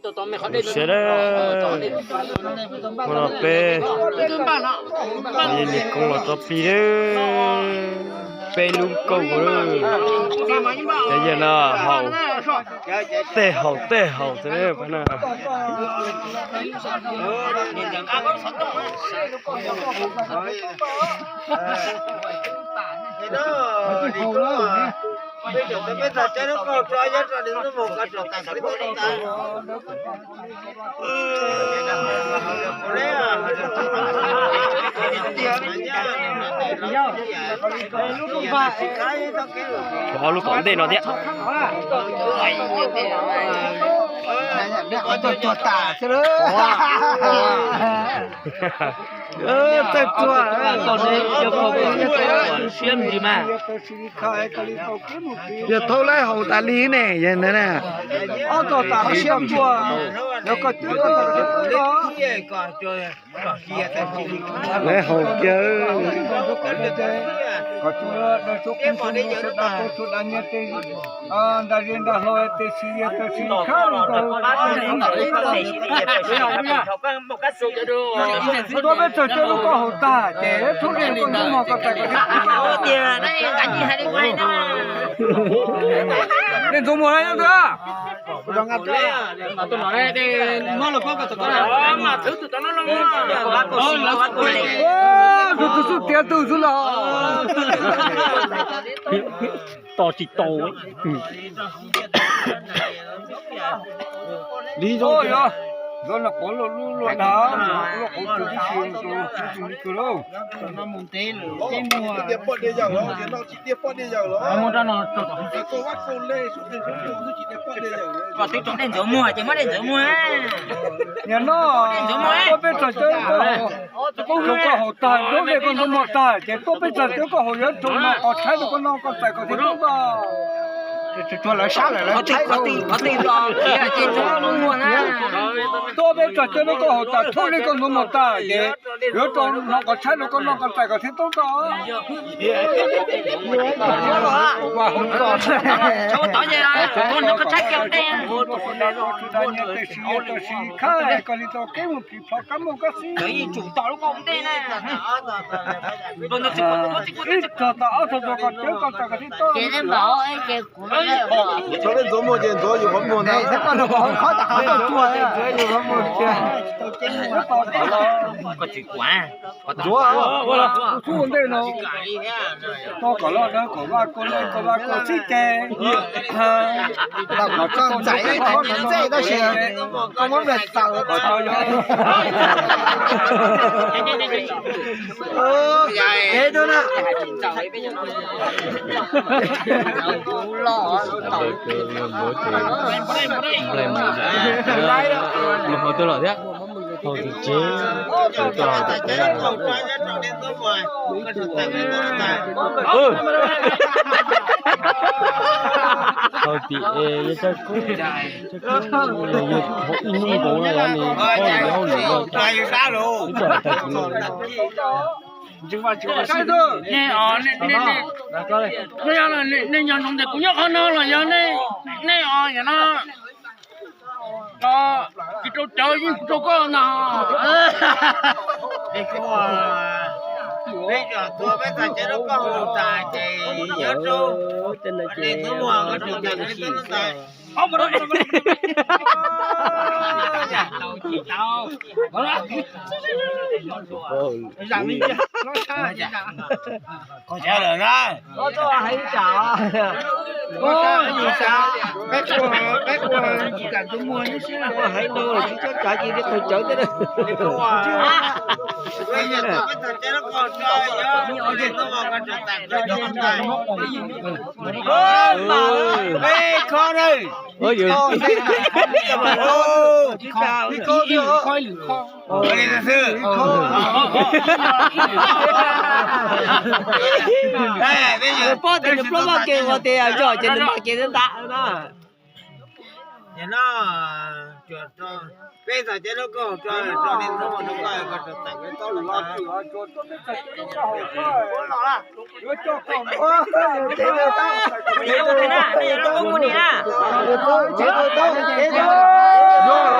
Sawv daws, hnub no peb niam koob los tso plig lawm, peb lub kaum lawm. Ces yog no haus tej haus tej haus xwb na. Tshuav ob lub tom ntej no thiab. Tuag tas xwb. Txawj tuag. Yog thauj laib haus tas li ne, yog ntawd na. Ob tog tas siab tuag, yog koj twb koj tau. Lawv haus kiag. Nta zia nta hlo tes si yog tes si khab li ntawd. Tuaj peb txawg coj lub koj haus tag ces txhob li koj ntxuav muag koj txais koj thiab. Dej ntxuav muag na nyob ntawd. Tus tus xub tiav tus xub los. Tos tsis tau. Li zoo, yog no qov lub luaj dag, lub qov tsis tib si, tsis li kawg lauj. Tias poj dej yawm los, tias no tsis tias poj dej yawm los. Dej ntxuav muag ces muab dej ntxuav muag. Nim no tuaj peb txog cov koj haus tag, tuaj peb koj ntxuav muag tag ces tuaj peb txog cov koj haus yuav rau no qov tshaib rau koj noj koj txais koj thiaj tub toj. Tuaj peb txog cov koj haus tag, tuaj li koj ntxuav muag tag ces yuav rau no qov tshaib rau koj noj koj txais koj thiaj tub toj. Ib txog tau ob txog rau koj cawv koj txais koj thiaj tub. Txhob peb ntxuav muag ces ntxuav yus qhov muag ntag. Koj tsis kuav. Ntxuav, ua txhub ua ntej no. Koj kom loj dawb kom vaj koj lej koj vaj koj xib ces. Tau kom txog ntxais qhov no ntxej tab sis koj muab nplaig tawm kom tau yog. Ev na. Mus hauv twg los thiab? Hauv tim tsev, tuaj hauv tim tsev. Hauv tim es yog tsab kub, tsab kub los yog hauv ib hnub nkaus no yog nws hauj lwm no. Ib tsoom tag kis no. Nej nyob zoo ntawm kuv nyob qhov no los yog nej os, yog no tsis rau cawv yeej kuv rau koj no. Peb txog tuaj peb txog cawv rau koj haus tas ces yuav rau nej tus muag koj rau tas. Qhov chaw lawm na. Peb ua, peb ua tsis kam tus muag nyob siab, ua haiv no tsis txhob tsav cia li qhov cawv thiab. Peb kho na. Nws paub tias nws pluab vaj ke ua tias zog ces nws mam kev ntawd ntag na. Peb txog cov lub koj tso, tso li ntawd mus rau koj, koj tso tawm koj tau los.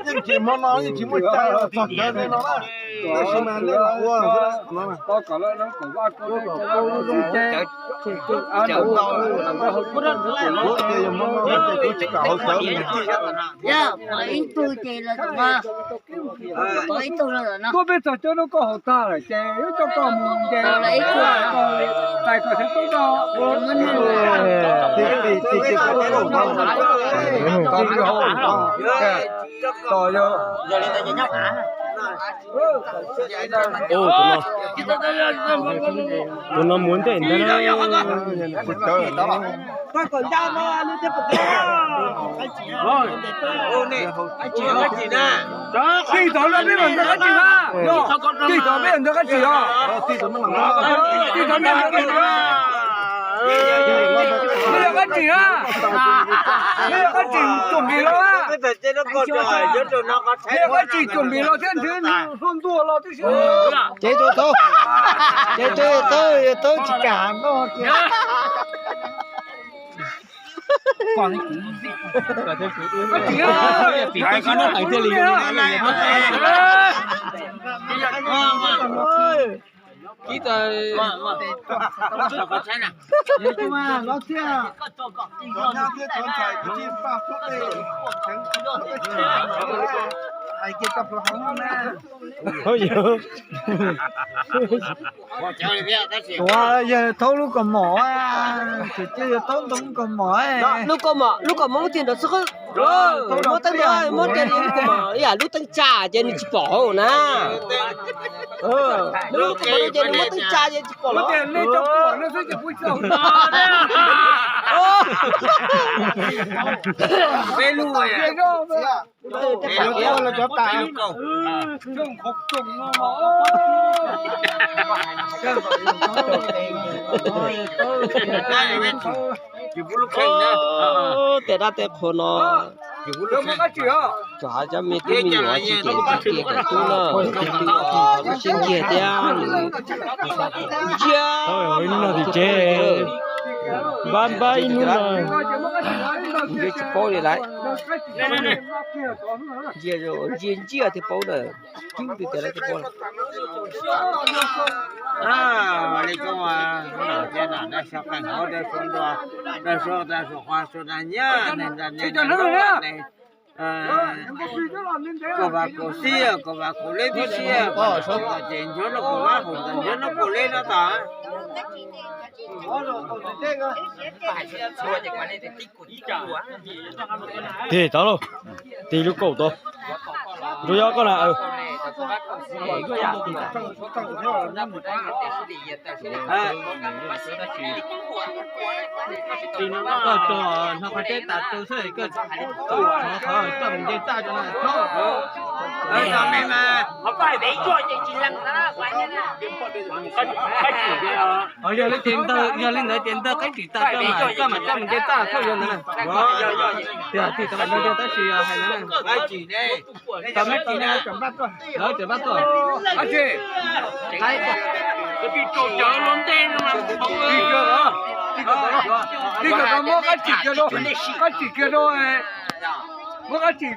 Yeej tsis hmo no yeej tsis muaj cai los txog cawv li no na. Tab sis mas nej los ua xwb no. Kuv tias yog hmo no ces kuv tsis kam haus cawv li. Tuaj peb txog cawv no koj haus tag lawm ces yuav coj koj mus nce tais kom sawv tau. Tos yog tus no, tus no muaj ntej ntag na. Tij tod peb mam ntawd qab tsis na. Tij tod peb ntawd qab tsis os. Tij tod peb ntawd qab tsis na. Peb yog qab tsis na. Peb yog qab tsis tsuam npis los na. Peb yog qab tsis tsuam npis los thiab nthwv hlub ntuag los tib si. Ces tus tau, ces tus tau, yog tau tsis kam noj kiag. Ua yawg thaub lub kaus mom, tseem cia yawg thaub ntoo kaus mom. Lub kaus mom, lub kaus mom muab tig nrov xwb. Muab teeb nrov, muab tig li lub kaus mom ib yam lub teeb tsa ces nws tsis pom hauv na. Lub kaus mom ces nws muab teeb tsa ces tsis pom los. Peb lub. Tej dab tej qhua no, cov hav cov me tub me nyuam tsis cem tsis tiag kom tub na, tub tub tub sib nkiag thiab. Ntsia, hnub no tim tsev npab npab ib hnub no. Ntsia tsis paub li lawm. Ntsia ntsia ntsia thiaj paub na. Cub twg tias lawv thiaj paub. Li koj hnov tias dab xyov qeej hauv dab xyov nruas, dab xyov dab xyov qhua xyov dab nyiaj, koj vas kaum xib, koj vas kaum leb tib si, ces nchuav no kaum vas, nchuav no kaum leb no tas. Tig tau lauj, tig lub kaum tau. Nrog yog koj na. Koj tso no qhov teb tas tu xwb, koj tso qhov coj mus nce txaj tso na. Yog li ces ntawd, yog li ntawd ces ntawd qaib tsim tas tso mas koj mam coj mus nce txaj thaum yog ntawd na. Tiag tig tau ntawd tab sis hais ntawd na. Tau me tsis ne, lawv tseem npaj tuaj. Tig kom tau muab qab tsim kiag rau, qab tsim kiag rau, muab qab tsim.